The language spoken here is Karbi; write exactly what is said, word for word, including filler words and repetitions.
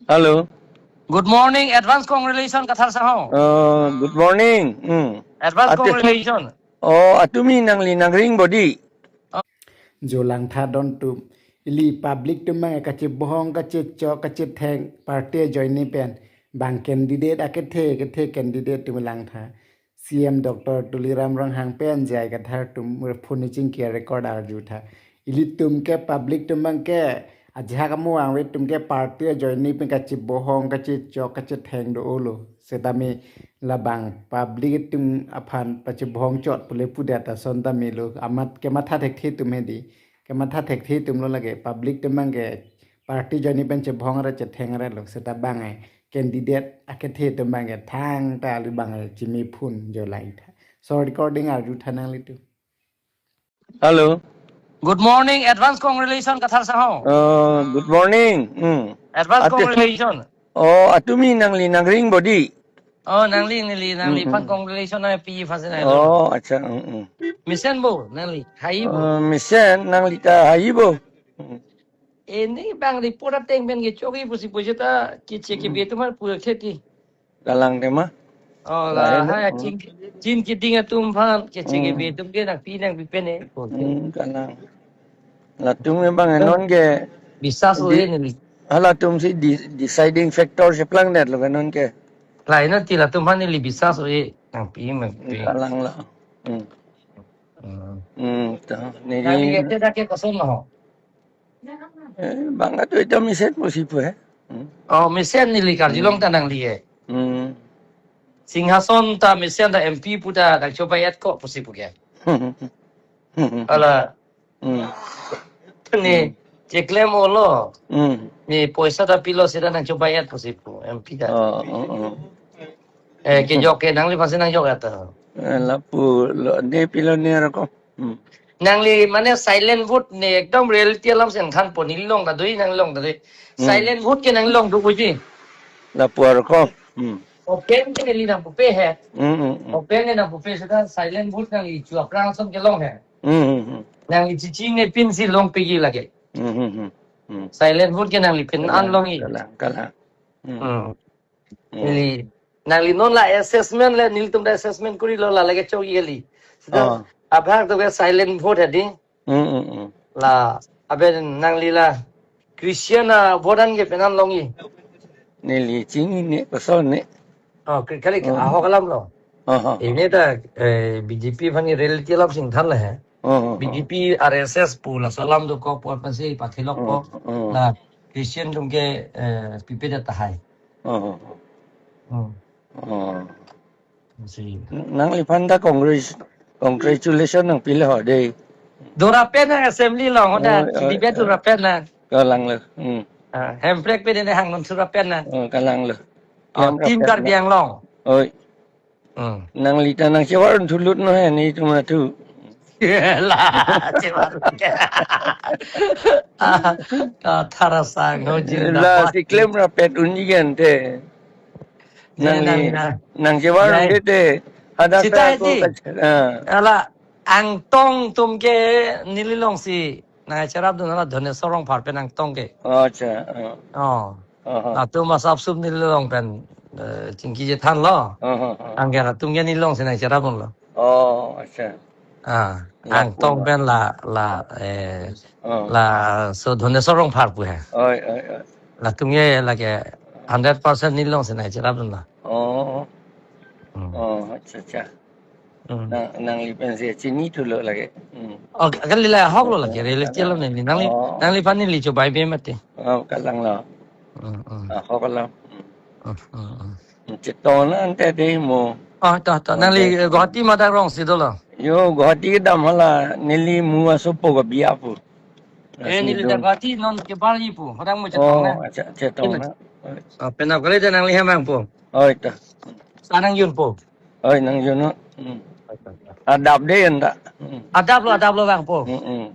Hello. Good morning, advance congratulations, Kathar Sangho. Uh, good morning. Hmm. Advance Ate- congratulations. Oh, atumi nangli nangring bodi. Jo langtha don tum. Ili public tum mang kachebohong, kachechok, kachetheng party ajoine pen. Bang candidate akethe, kethe candidate tum langtha. C M Doctor Tuliram Ronghang pen J I Kathar tum phone chingki record arjutha. Ilitum ke public tum bang ke ajahak amo angve tum ke party ajoine pen kachebohong, kachechok, kachetheng do-olo. Setame labang public tum aphan pachebohong chot pule pudet ason tame lo. Amat kematha thekthe tum hedi. Kematha thekthe tum lo lake. Public tum bang ke party ajoine pen chebohong ra chetheng ra lo. Seta bang ai candidate akethe tum bang ke thangta li bang ai chimi phone jo langtha. So recording arjutha nanglitum. Hello. Good morning, advance congratulations, Kathar Sangho. Uh, good morning. Hmm. Advance Ate- congratulations. Oh, atumi nangli nangring bodi. Oh, nangli, nangli, nangli Mm, phan mm. Congratulations na pi phan sena. Oh, acha. Mm, mm. Mesen bo, nangli, hai bo. Uh, mesen, nangli ta hai bo. Mm. Ini bang report ateng pen kechoki pusi pusi ta kiche ke Mm. Betum har pura kheti. Kalang tema. Oh, la, Lain, hai, hmm. Chin, chin kiting atum phan, ke, ke, ke, Hmm. Betum ke nangpi nangpi pen e. Hmm, kalang. Latum ke bang, eh, non ke bisas di-, oi neli. Halatum si di-, deciding factor si plangdet lo ke non ke. Lain non ti latum phan neli bisas oi nangpi nangpi. Kalang la. Hmm. Hmm. Hmm, to. Neli ke te dak ke koson lo. Eh, bang atu ita mesen pusi pu, eh. Hmm. Oh, mesen neli karjulong Hmm. Ta nangli, eh. Hmm. Singhason ta mesen ta M P pu ta nangchobai-et ko pusi pu ke. Hmm. Hala. Hmm. Ni Hmm. Cheklem olo. Hmm. Ni poisa ta pilo seta nangchobai-et pusi pu M P ta. Oh, oh, oh. Eh, kejok ke nangliphan si nangjok-et ta. Eh, lapu lo ne pilo ne roko. Hmm. Nangli mane silent vote ne ekdom reality alam si nangthanpo, neli long ta dui, nangli long ta dui. Hmm. Silent vote ke nangli long do uji. Lapu arko. Hmm. Open ke neli nangpupe he. Hmm, hmm, hmm. Open ke nangpupe seta silent vote nangli chu aphrang ason ke long he. Hmm, hmm, hmm. Nangli chichi ne pin si long pegi lake. Hmm, hmm, hmm. Hmm. Silent vote ke nangli pin an long i. Kalang, kalang. Hmm. Hmm. Hmm. Neli, nangli non la assessment le, nelitum ta assessment kuri lo la lake chok yeli. Seta Oh. Abhag to ke silent vote hedi. Hmm, hmm, hmm. La, abe nangli la Christian a vote an ke penan long i. Neli chinine koson ne. Oh, kri-, kali Oh. Ahok alam lo. Oh, oh, oh. Ini ta, eh, B J P phan ke reality alam si nangthan le he. Oh, oh, oh. B J P, R S S pu laso alam dokok pu aphan si pathilok Oh, po. Oh. La Christian atum ke, eh, pipedet tahai. Oh, oh, oh. Hmm. Oh. Si. Nangliphan ta congratulations, congratulations nangpilo ho dei. Dora pen nang assembly long hoda, Oh, oh, debate oh. Dora pen nang. Kalang lo. Hmm. Ah, Hemprek pen ne hang non dora pen nang. Oh, kalang lo. Oh, Hemprek team pen Karbi nang. Anglong. Oi. Hmm. Nangli ta nangchevar thulut no he netum atu. La, chevar. Ah, ah, Kathar Sangho jin la, da si klem rapet un-i ke ante. Ne nangli nang, nang. Nangchevar Jai. Ante te. Hadak sita ta ako hedi. Kach-, ah. Ala, Angtong atum ke neli long si nangcherapdun la Dhoneswar Rongphar pen Angtong ke. Oh, acha, oh. Oh. Aha. Latum asap sup neli long pen, eh, chingki chethan lo. Aha, aha. Anke latum ke neli long si nangcherapdun lo. Oh, acha. Ah, Lapu Angtong lo. Pen la, la, eh, Oh. Laso Dhoneswar Rongphar pu he. Oi, oi, oi. Latum ke lake hundred percent neli long si nangcherapdun lo. Oh. Hmm. Oh, acha, acha. Hmm. Nang, nangli pen si chini thulo lake. Hmm. Oh, kali la ahok lo lake, reality lo neli. Nangli, Oh. Nangliphan neli chobai be mati. Oh, kalang lo. Hmm, hmm. Ahok lo. Hmm. Hmm, hmm, hmm. Chetong na ante dei mo. Oh, to, to. Ante. Nangli, eh, Guwahati madak rong si dolo. Yo, Guwahati kedam hala, neli mu asopo ke biya pu. Eh, neli ta Guwahati non kebar ji pu. Hodang mo chetong na. Oh, acha, chetong na. Oh, penap kali ta nangli hem vangpo. Oh, ita. Sa nangjunpo. Oi, nangjun non. Hmm. Adap dei anta. Hmm. Adap lo, adap lo vangpo. Hmm, hmm.